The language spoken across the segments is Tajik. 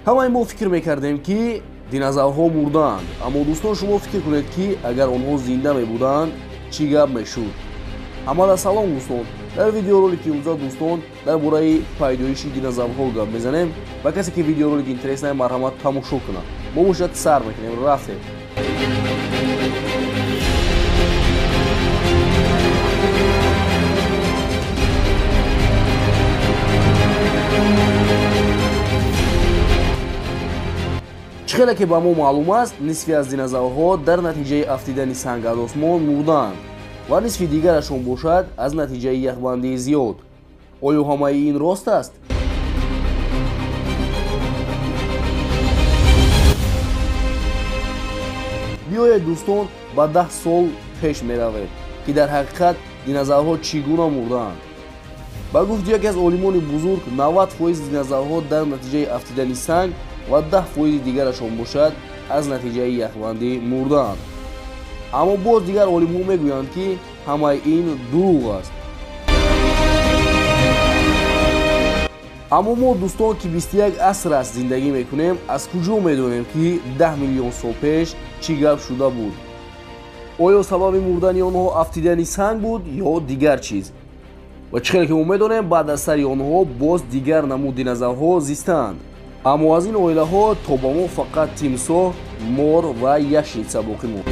Ҳамаи мо фикр мекардем, ки динозаврҳо мурдаанд, аммо дӯстон, шумо фикр кунед, ки агар онҳо зинда мебуданд, чӣ гап мешуд? Ҳамада салом, дӯстон. Дар видеоролики имрӯза, дӯстон, дар бораи пайдоиши динозаврҳо гап мезанем. Ба касе ки видеоролик интересно, марҳамат, тамошо кунад. Мо бошад сар мекунем, рафтем. Чӣ хеле ки ба мо маълум аст, нисфи аз динозаврҳо дар натиҷаи афтидани санг аз осмон мурдаанд ва нисфи дигарашон бошад аз натиҷаи яхбандии зиёд. Оё ҳамаи ин рост аст? Биёед, дӯстон, ба 10 сол пеш меравем, ки дар ҳақиқат динозаврҳо чӣ гуна мурдаанд. Ба гуфти яке аз олимони бузург, 90% динозаврҳо дар натиҷаи афтидани санг ва 10% дигарашон бошад аз натиҷаи яхбандӣ мурдаанд. Аммо боз дигар олимҳо мегӯянд, ки ҳамаи ин дурӯғ аст. Аммо мо, дӯстон, ки 21 аср аст зиндагӣ мекунем, аз куҷо медонем, ки 10 миллион сол пеш чӣ гап шуда буд? Оё сабаби мурдани онҳо афтидани санг буд ё дигар чиз? Ва чӣ хеле ки мо медонем, баъд аз сари онҳо боз дигар намуд динозаврҳо зистаанд. Аммо аз ин оилаҳо то ба мо фақат тимсоҳ, мор ва ящерица боқӣ монд.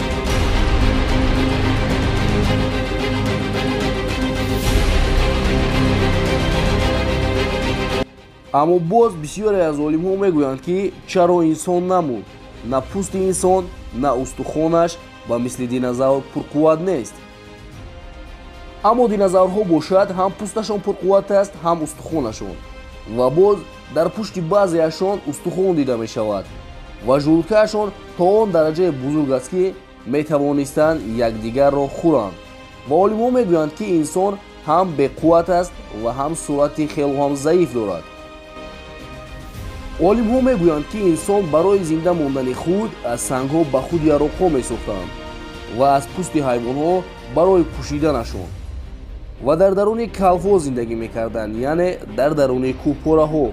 Аммо боз бисёре аз олимҳо мегӯянд, ки чаро инсон намурд? На пӯсти инсон, на устухонаш ба мисли динозавр пурқувват нест. Аммо динозаврҳо бошад ҳам пӯсташон пурқувват аст, ҳам устухонашон. Ва боз дар пушти баъзеашон устухон дида мешавад ва жӯлкаашон то он дараҷаи бузург аст, ки метавонистанд якдигарро хӯранд. Ва олимҳо мегӯянд, ки инсон ҳам беқувват аст ва ҳам суръати хело ҳам заиф дорад. Олимҳо мегӯянд, ки инсон барои зинда мондани худ аз сангҳо ба худ яроқҳо месохтанд ва аз пӯсти ҳайвонҳо барои пӯшиданашон ва дар даруни калфҳо зиндагӣ мекарданд, яъне дар даруни кӯҳпораҳо,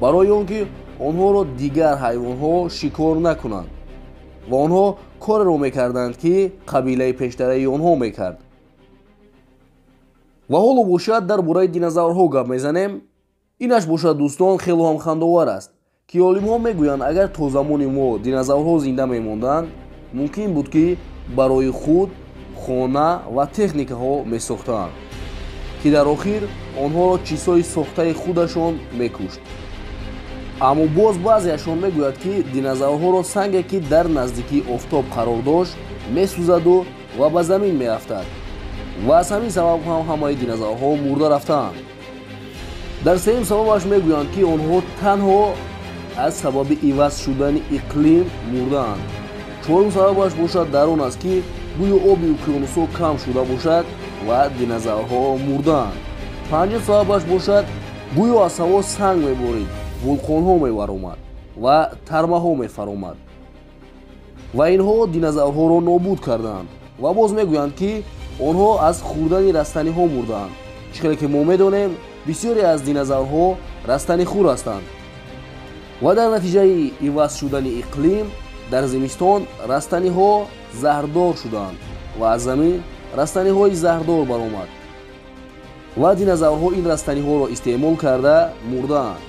барои он ки онҳоро дигар ҳайвонҳо шикор накунанд. Ва онҳо кореро мекарданд, ки қабилаи пештараи онҳо мекард. Ва ҳоло бошад дар бораи динозаврҳо гап мезанем. Инаш бошад, дӯстон, хело ҳам хандовар аст, ки олимҳо мегӯянд, агар то замони мо динозаврҳо зинда мемонданд, мумкин буд, ки барои худ хона ва техникаҳо месохтанд, ки дар охир онҳоро чизҳои сохтаи худашон мекушт. Аммо боз баъзеашон мегӯяд, ки динозаврҳоро санге, ки дар наздикии офтоб қарор дошт, месӯзаду ва ба замин меафтад ва аз ҳамин сабаб ҳам ҳамаи динозаврҳо мурда рафтаанд. Дар сеюм сабабаш мегӯянд, ки онҳо танҳо аз сабаби иваз шудани иқлим мурдаанд. Чорум сабабаш бошад дар он аст, ки гӯё оби уқёнусҳо кам шуда бошад ва динозаврҳо мурдаанд. Панҷум сабабаш бошад, гӯё аз ҳаво санг меборид, вулқонҳо мебаромад ва тармаҳо мефаромад ва инҳо динозаврҳоро нобуд карданд. Ва боз мегӯянд, ки онҳо аз хӯрдани растаниҳо мурдаанд. Чӣ хеле ки мо медонем, бисёре аз динозаврҳо растанихӯр ҳастанд ва дар натиҷаи иваз шудани иқлим дар зимистон растаниҳо заҳрдор шуданд ва аз замин растаниҳои заҳрдор баромад ва динозаврҳо ин растаниҳоро истеъмол карда мурдаанд.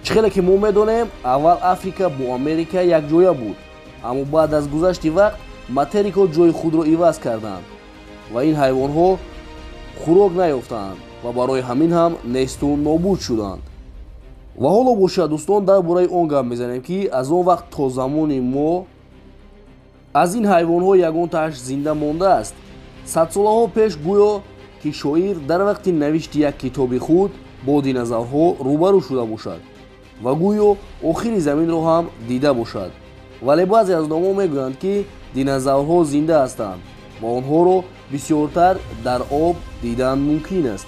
Чӣ хеле ки мо медонем, аввал Африка бо Америка якҷоя буд, аммо баъд аз гузашти вақт материкҳо ҷои худро иваз карданд ва ин ҳайвонҳо хӯрок наёфтанд ва барои ҳамин ҳам несту нобуд шуданд. Ва ҳоло бошад, дӯстон, дар бораи он гап мезанем, ки аз он вақт то замони мо аз ин ҳайвонҳо ягонтааш зинда мондааст. Садсолаҳо пеш гӯё ки шоир дар вақти навишти як китоби худ бо динозаврҳо рӯбарӯ шуда бошад ва гӯё охири заминро ҳам дида бошад. Вале баъзе аз одамон мегӯянд, ки динозаврҳо зинда ҳастанд ва онҳоро бисёртар дар об дидан мумкин аст.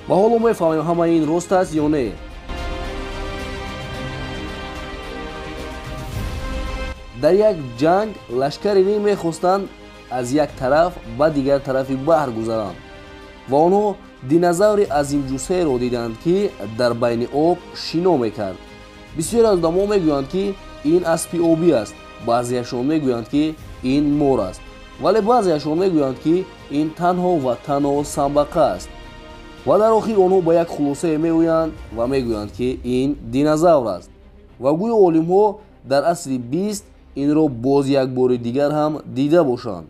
Ва ҳоло мефаҳмем, ҳамаи ин рост аст ё не. Дар як ҷанг лашкари Рим мехостанд аз як тараф ба дигар тарафи баҳр гузаранд ва онҳо динозаври азимҷуссаеро диданд, ки дар байни об шино мекард. Бисёре аз одамо мегӯянд, ки ин аспи обӣ аст, баъзеашон мегӯянд, ки ин мор аст, вале баъзеашон мегӯянд, ки ин танҳо ва танҳо самбақа аст. Ва дар охир онҳо ба як хулосае меоянд ва мегӯянд, ки ин динозавр аст. Ва гӯё олимҳо дар асри 20 инро боз як бори дигар ҳам дида бошанд.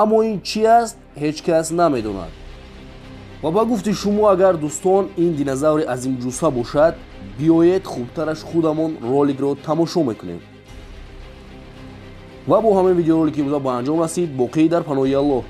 Аммо ин чӣ аст, ҳеҷ кас намедонад. Ва ба гуфти шумо, агар дӯстон ин динозаври азимҷусса бошад, биёед хубтараш худамон роликро тамошо мекунем. Ва бо ҳамин видеоролики имрӯза ба анҷом расид. Боқӣ дар паноҳи Аллоҳ.